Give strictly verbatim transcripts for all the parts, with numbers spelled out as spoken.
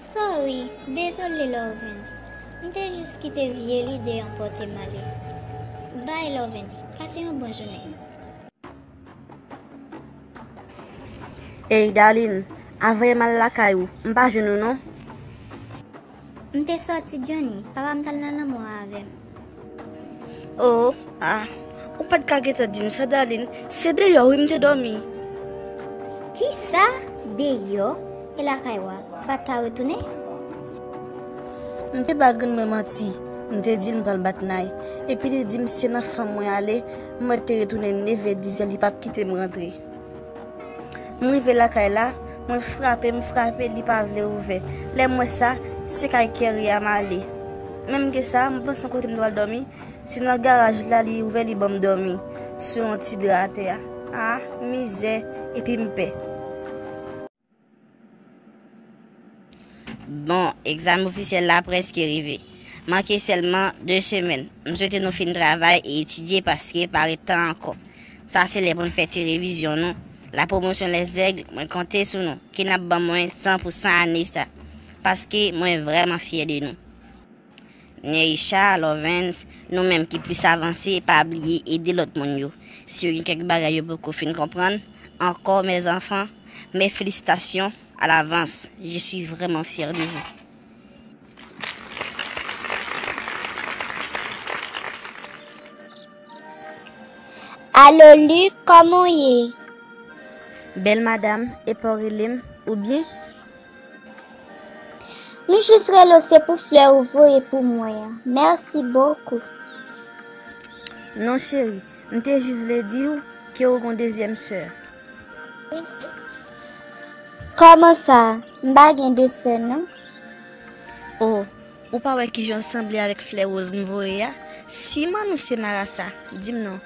Sorry, dezole Lovens. M te jis kite vye lide anpòte m ale. Bye Lovens, pase yon bon jounen. Ey, Darline, avè m al lakay ou, m pa jwenn ou non. M te sòti Johnny, papa m t al nan lanmò avè m. Oh, ah, ou pa t ka gentan di m sa, Darline, se deyò wi m te dòmi. Kisa? Deyò? E lakay ou a, ou pa t ka retounen? M te ba grann mwen manti, m te di l m pral bat Nay, epi li di m se nan fanm mwen ale, m mèt te retounen nevè dizè li p ap kite m rantre. M rive lakay la, mwen frape, m frape, li pa vle ouvè. Lè m wè sa, se kay Kerry a m ale. Menm ke sa, m panse kote m t pral dòmi, se nan garaj la li ouvè li ban m dòmi sou yon ti dra atè a. Ah, mizè, epi m pè. Bon, egzamen ofisyèl la prèske rive. Manke sèlman de semèn. M swete nou fin travay e etidye paske pa ret tan ankò. Sa se lè pou n fè ti revizyon nou. La pwomosyon Les Aigles, mwen konte sou nou. Ken ap ban mwen san pou san ane sa. Paske mwen vrèman fyè de nou. Neisha, Lovens, nou menm ki plis avanse, pa bliye ede lòt moun yo. Si yo gen kèk bagay yo poko fin konprann, encore mes enfants, mes félicitations à l'avance. Je suis vraiment fière de vous. Alo Luc, kòman w ye? Bèl madanm, e pa w rele m, ou byen? M jis rele w se pou flè ou voye pou mwen an. Mèsi bokou. Non cheri, m te jis vle di w ke w gon dezyèm sè. Kòman sa? M pa gen de sè non. Oh, ou pa wè kijan w sanble avèk flè woz m voye a? Siman nou se marasa, di m non.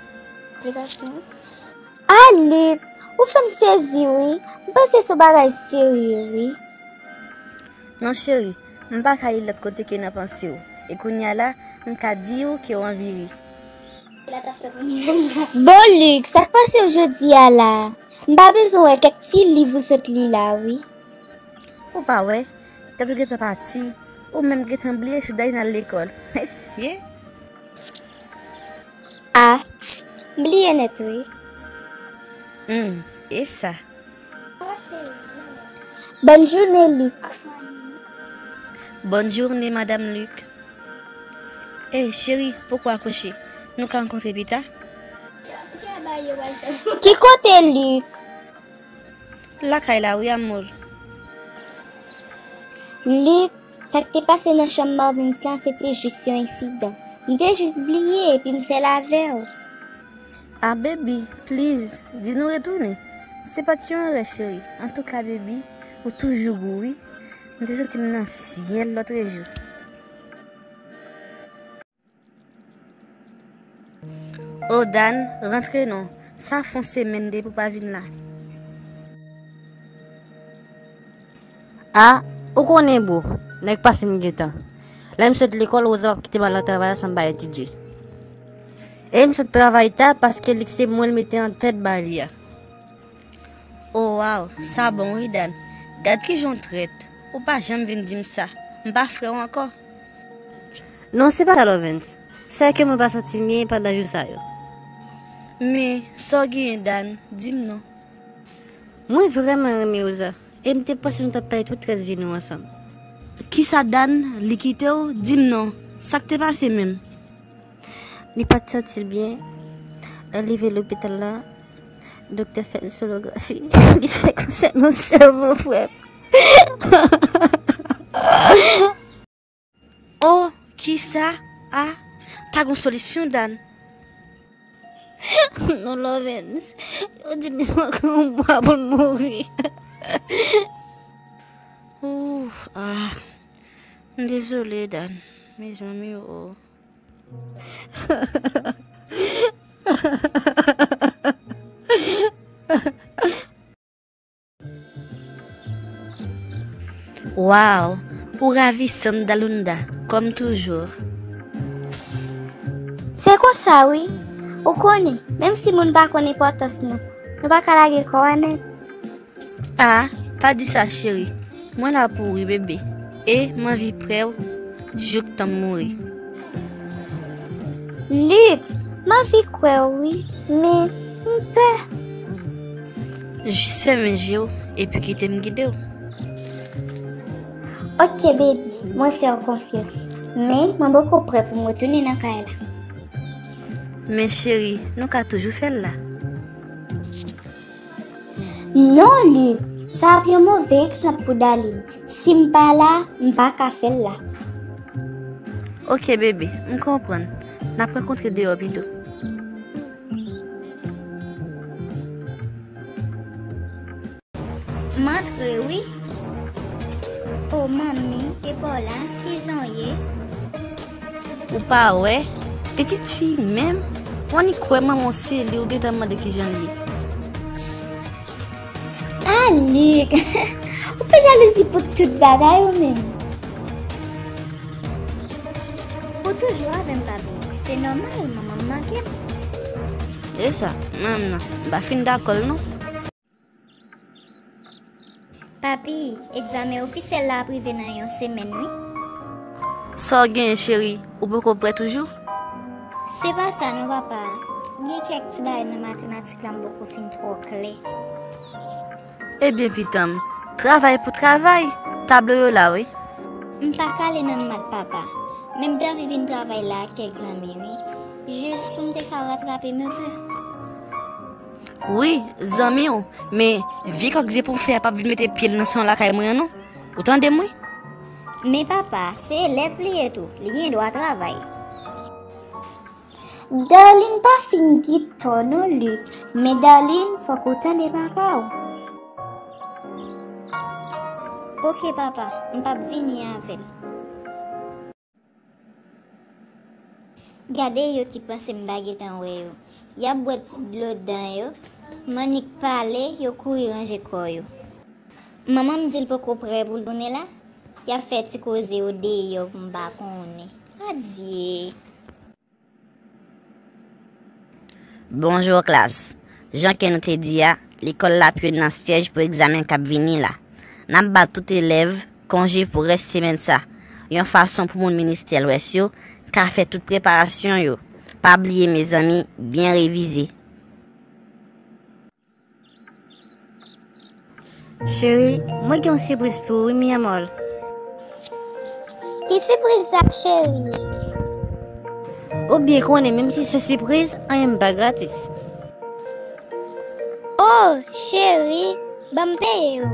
Alik, ou fè m sezi wi. M panse se yon bagay serye wi. Non cheri, m pa ka li lòt kote ke nan panse w. E kounye a la, m ka di w ke w anvi ri. Bon Lik, sa k pase w jodi a la? M pa bezwen wè kèk ti liv ou sot li la wi. Ou pa wè, tèt ou gentan pati, ou menm gentan bliye si Dayna al lekòl. Mesye! Ah, tch, m bliye nèt wi. Hmm, e sa? Bonne journée, Luc. Bonne journée, Madame Luc. Ey, cheri, poko akouche. Nou ka rankontre pita? Ki kote Luc? Lakay la wi, amour. Luc, sa k te pase nan chanm Marvens lan, se te jis yon ensidan. M te jis bliye, epi m fè l avè w. Ah, baby, please, di nou retounen. Se pa t yon erè, cheri. Antouka, baby, ou toujou gou, wi. M te santi m nan syèl lòtrejou. O Dan, rantre non. Sa fè yon semèn depi w pa vin la. Ah, ou konnen bro, nèg pa fin gen tan. Lè m sot lekòl, Rosa p ap kite m al nan travay la san m pa etidye. E m sot travay ta paske Lik se mwen l mete an tèt bagay li a. Oh wow, sa bon wi Dan. Gad kijan w trèt. Ou pa janm vin di m sa. M pa frè w ankò. Non, se pa sa, Lovens. Se ke mwen pa santi m byen pandan jou sa yo. Men, sa w genyen, Dan? Di m non. Mwen vrèman renmen Rosa. E m te panse nou t ap pase tout rès vi nou ansanm. Kisa, Dan? Li kite w? Di m non. Sa k te pase menm? Li pa t santi l byen. Lè l rive lopital la, doktè fè l sonografi. Li fè kansè nan sèvo, frè m. Oh, kisa? Ah, pa gon solisyon, Dan? Non, Lovens. Yo di m li manke yon mwa pou l mouri. Ouh, ah. M dezole, Dan. Mezanmi, oh. Wow, ou ravisan, Dalunda, kòm toujou. Se konsa wi. Ou konnen, menm si moun pa konn enpòtans nou, nou pa ka lage kò a nèt. Ah, pa di sa, cheri. Mwen la pou ou wi, bebe. E m anvi kwè w jouk tan m mouri. Luc, m anvi kwè w wi, men m pè. Jis fèmen je w epi kite m gide w. Ok, baby, mwen fè w konfyans. Men, mwen poko prè pou m retounen nan kay la. Men cheri, nou ka toujou fè l la. Non, Luc, sa ap yon move egzanp pou Darline. Si m pa la, m pa ka fè l la. Ok, bebe, m konprann. N ap rankontre deyò pito. M antre wi. O manmi, e pa w la, kijan w ye? Ou pa wè? Pitit fi menm? W annik kwè manman w se li, ou gentan mande kijan l ye. Alik, ou fè jalouzi pou tout bagay ou menm. Ou toujou avè m, papi. Se nòmal, manman m manke m. E sa, manman m nan, m pa fin dakò l non. Papi, egzamen ofisyèl la ap rive nan yon semèn wi. Sa w genyen cheri, ou poko prè toujou? Se pa sa non papa, gen kèk ti bagay nan matematik la m poko fin twò klè. Ebyen pitan m, travay pou travay, tablo yo la wi. M pa k ale nan mat papa, men m t anvi vin travay la ak kèk zanmi wi, jis pou m te ka ratrape m enpe. Wi, zanmi w, men vye kòk zepon fè a p ap vin mete pye l nan san lakay mwen an non. Ou tande m wi? Men papa, se elèv li ye tou, li gen dwa travay. Darline pa fin gen tò non Luc, men Darline fòk ou tande papa w. Ok papa, m p ap vini avè l. Gade yo ki panse m pa gentan wè yo. Y ap bwè ti dlo dan yo. M annik pale, yo kouri ranje kò yo. Manman m di l poko prè pou l tounen la. Y ap fè ti koze yo deyò pou m pa konnen. Adye! Bonjou klas. Jan ke nou te di a, lekòl la ap youn nan syèj pou egzamen k ap vini la. N ap ba tout elèv konje pou rès semèn sa, yon fason pou moun ministè Lwès yo ka fè tout preparasyon yo. Pa bliye mezanmi, byen revize. Cheri, mwen gen yon sipriz pou ou wi mi amor. Ki sipriz sa cheri? Ou byen konnen menm si se sipriz, anyen m pa gratis. Oh cheri, ban m peye w.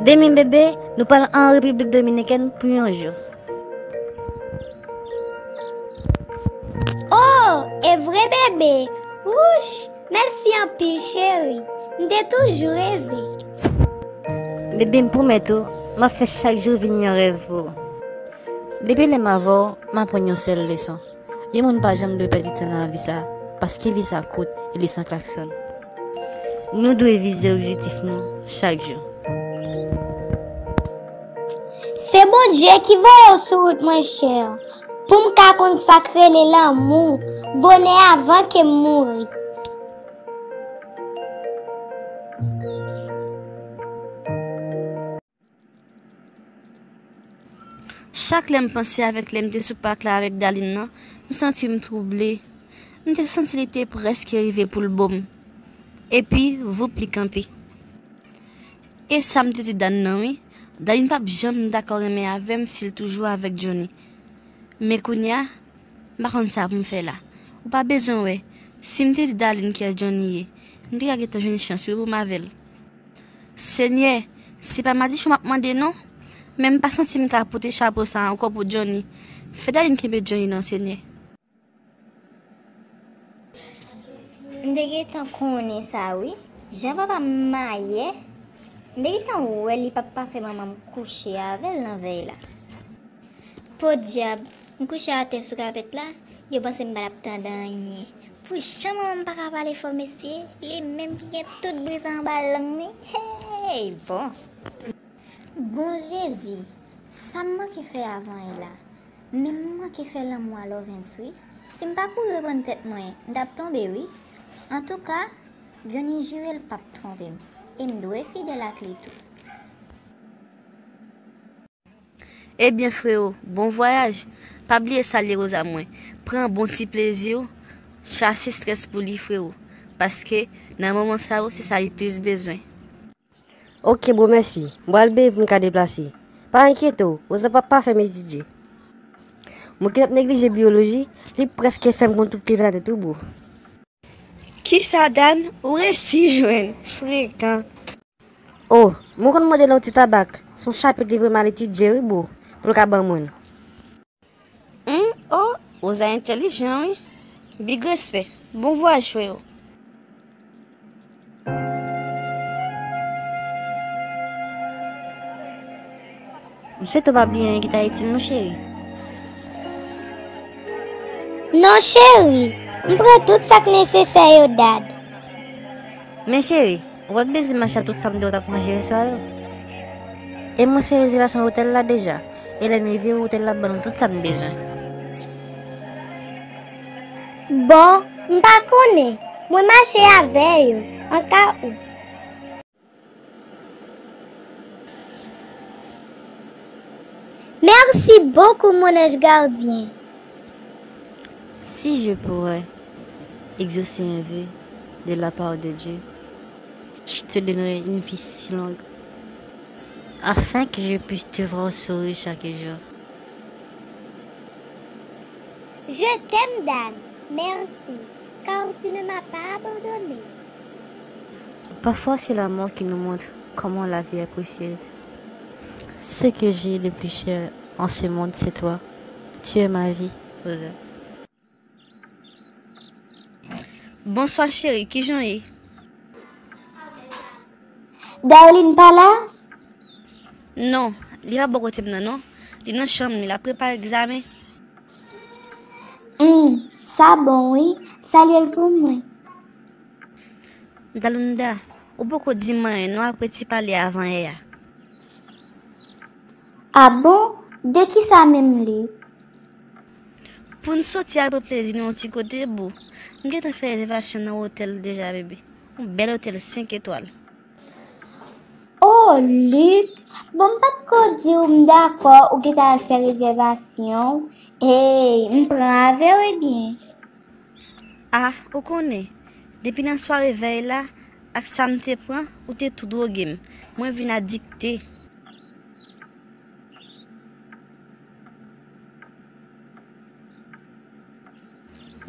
Demen bebe, nou pral an Repiblik Dominikèn pou yon jou. Oh, e vre bebe? Wouch, mèsi anpil cheri. M te toujou reve. Bebe, m pwomèt ou, m ap fè chak jou vin yon rèv pou ou. Depi lè m avè w, m aprann yon sèl leson. Yon moun pa janm dwe pèdi tan nan lavi sa, paske vi sa kout e li san klaksòn. Nou dwe vize objektif nou chak jou. Se Bondye ki voye w sou wout mwen chè, pou m ka konn sa k rele lanmou, bonè avan ke m mouri. Chak lè m panse avèk lè m te sou pak la avèk Darline nan, m santi m twouble. M te santi li te prèske rive pou l bo m. Epi, voup li kanpe. E sa m te di Dan nan wi, Darline p ap janm dakò renmen avè m si l toujou avèk Johnny. Men kounye a, m pa konn sa pou m fè la. Ou pa bezwen wè, si m te di Darline kiyès Johnny ye, m te ka gentan jwenn chans wi pou m avè l. Senyè, se pa madichon m ap mande non, men m pa santi m ka pote chapo sa ankò pou Johnny. Fè Darline kenbe Johnny non, Senyè. M te gentan konnen sa wi. Jan papa m mayè, m te gentan wè li p ap pa fè manman m kouche avè l nan vèy la. Podyab, m kouche atè sou kapèt la, yo panse m pa t ap tande anyen. Pou jan manman m pa ka pale fò mesye, li menm ki gen tout bri sa anba lang li. Hey, bon. Bon Jezi, sa m manke fè avan yè la? Men m manke fè lanmou a Lovens wi. Si m pa kouri reprann tèt mwen, m t ap tonbe wi. Antouka, Johnny jire l p ap twonpe m, e m dwe fidèl ak li tou. Ebyen, frewo, bon vwayaj. Pa bliye salye Rosa mwen. Pran bon ti plezi w, chase strès pou li, frewo. Paske, nan moman sa yo, se sa li plis bezwen. Ok, bro, mèsi. M pral beye pou m ka deplase. Pa enkyete w, Rosa p ap pa fè m etidye. Mwen ki t ap neglije biyoloji, li prèske fè m konn tout pye planèt ou, bro. Kisa, Dan? Ou resi jwenn? Frekan. Oh, mwen konn mande l yon ti tabak. Se yon chapit li vrèman al etidye, wi, bro, pou l ka ban mwen l. Hum, oh, Rosa entèlijan, wi. Big respè. Bon vwayaj, frewo. M swete w pa bliye anyen ki ta itil nou, cheri. Non, cheri. M pran tout sa k nesesè yo, Dad. Men, cheri, ou pa t bezwen mache ak tout sa m te wè t ap ranje yèswa yo. E mwen fè rezèvasyon otèl la deja. E lè n rive, otèl la ban nou tout sa n bezwen. Bon, m pa konnen. Mwen mache avè yo, anka ou. Merci beaucoup, mon ange gardien. Si je pourrais exaucer un vœu de la part de Dieu, je te donnerais une vie si longue, afin que je puisse te voir sourire chaque jour. Je t'aime, Dan. Merci, car tu ne m'as pas abandonné. Parfois, c'est la mort qui nous montre comment la vie est précieuse. Ce que j'ai de plus cher en ce monde, c'est toi. Tu es ma vie, Rosa. Bonswa, cheri, kijan w ye? Darline pa la? Non, li pa bò kote m nan, non. Li nan chanm li, l ap prepare egzamen. Hmm, sa bon, wi. Salye l pou mwen. Dalunda, ou poko di m anyen, non, apre ti pale avan yè a. A bon? De kisa menm, Luc? Pou n soti al pran plezi nan yon ti kote, boo. M gentan fè rezèvasyon nan otèl deja, bebe. Yon bèl otèl senk etwal. Oh, Luc, bon, m pa t ko di w m dakò ou gentan al fè rezèvasyon. Hey, m pran avè w, ebyen. Ah, ou konnen, depi nan sware vèy la, ak sa m te pran, ou te tou dwoge m. Mwen vin adikte.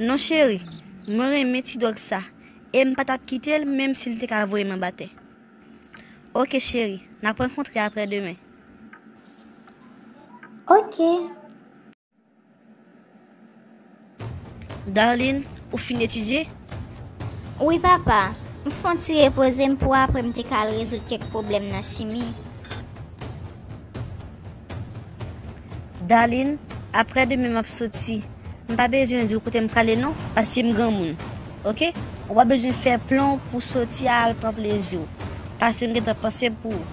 Non, cheri, mwen renmen ti dwòg sa, e m pa t ap kite l menm si l te ka voye m anba tè. Oke, cheri, n ap rankontre aprè demen. Oke. Darline, ou fin etidye? Wi, papa. M fè yon ti repoze m pou apre m te ka al rezoud kèk pwoblèm nan chimi. Darline, aprè demen m ap soti. M pa bezwen di w kote m prale non, paske m granmoun. Oke? Ou pa bezwen fè plan w pou soti al pran plezi w. Paske m gentan panse pou ou.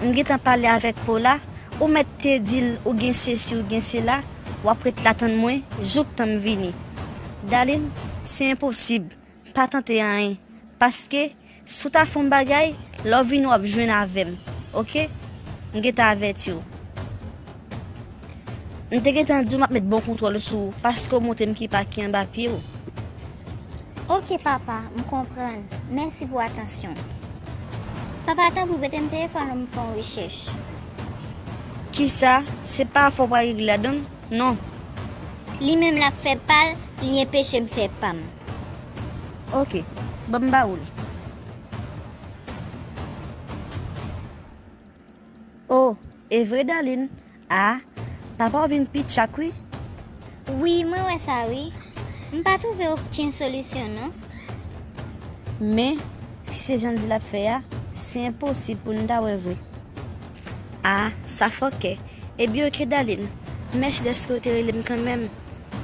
M gentan pale avèk Paula, ou mèt te di l ou gen sesi, ou gen sela, w ap ret la tann mwen jouktan m vini. Darline, se enposib. Pa tante anyen. Paske, si w ta fè yon bagay, lè w vini w ap jwenn avè m. Oke? M gentan avèti w. M te gentan di w m ap met bon kontwòl sou ou, paske w montre m ki pa ki anba pye w. Oke, papa, m konprann. Mèsi pou atansyon w. Papa, tanpri, prete m telefòn ou m fè yon rechèch. Kisa? Se pa afè w pral regle ladan l? Non. Li menm l ap fè pa l, li enpeche m fè pa m. Oke, ban m ba ou l. Oh, e vre, Darline? Ah, papa w vin pi tchak, wi. Wi, mwen wè sa, wi. M pa twouve okenn solisyon, non. Men, si se jan l di l ap fè a, se enposib pou n ta wè vre. Ah, sa fòkè. Ebyen, oke, Darline. Mèsi dèske w te rele m kanmenm.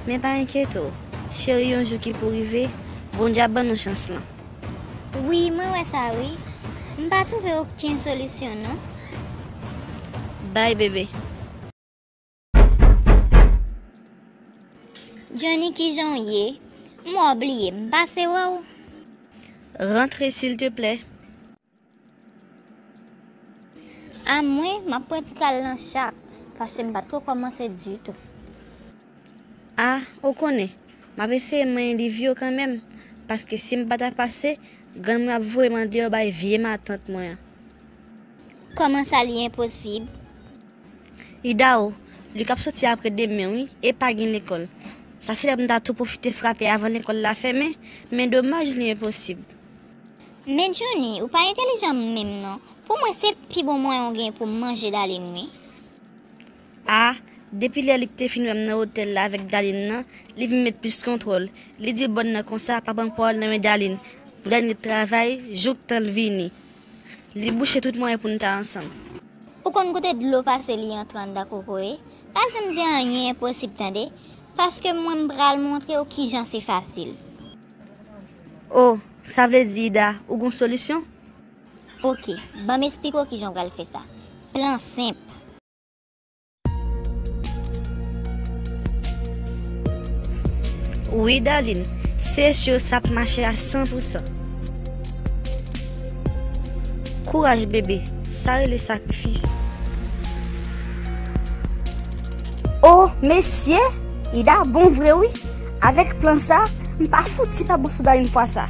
Men pa enkyete w. Cheri, yon jou ki pou rive, Bondye ap ban nou chans lan. Wi, mwen wè sa, wi. M pa twouve okenn solisyon, non. Bye, bebe. Johnny, kijan w ye? M wè w bliye m, m pase wè w. Rantre silteplè. A mwen, m ap pran ti kal nan chak, paske m pa t ko kòmanse ditou. A, ou konnen, m ap eseye manyen liv yo kanmenm, paske si m pa ta pase, grann mwen ap voye m andeyò bay vye matant mwen an. Kòman sa li enposib? Ida o, li k ap soti apre demen wi, e pa gen lekòl. Sa se lè m ta tou pwofite frape avan lekòl la fèmen, men domaj li enposib. Men Johnny, ou pa entèlijan menm non. Pou mwen se pi bon mwayen w gen pou manje Darline wi. A, depi lè li te fin wè m nan otèl la avèk Darline nan, li vin met plis kontwòl. Li di bòn nan konsa pa pran pawòl nan men Darline, pou Darline ret travay jouktan l vini. Li bouche tout mwayen pou n ta ansanm. Ou konn kote dlo pase li antre anndan kokoye? Pa janm di anyen enposib tande, paske mwen m pral montre w kijan se fasil. O, sa vle di Ida, ou gon solisyon? Oke, ban m esplike w kijan w pral fè sa. Plan senp. Wi Darline, se si sa ap mache a san pou san. Kouraj bebe, sa rele sakrifis. O mesye, Ida bon vre wi. Avèk plan sa, m pa fouti pa bon sou Darline fwa sa.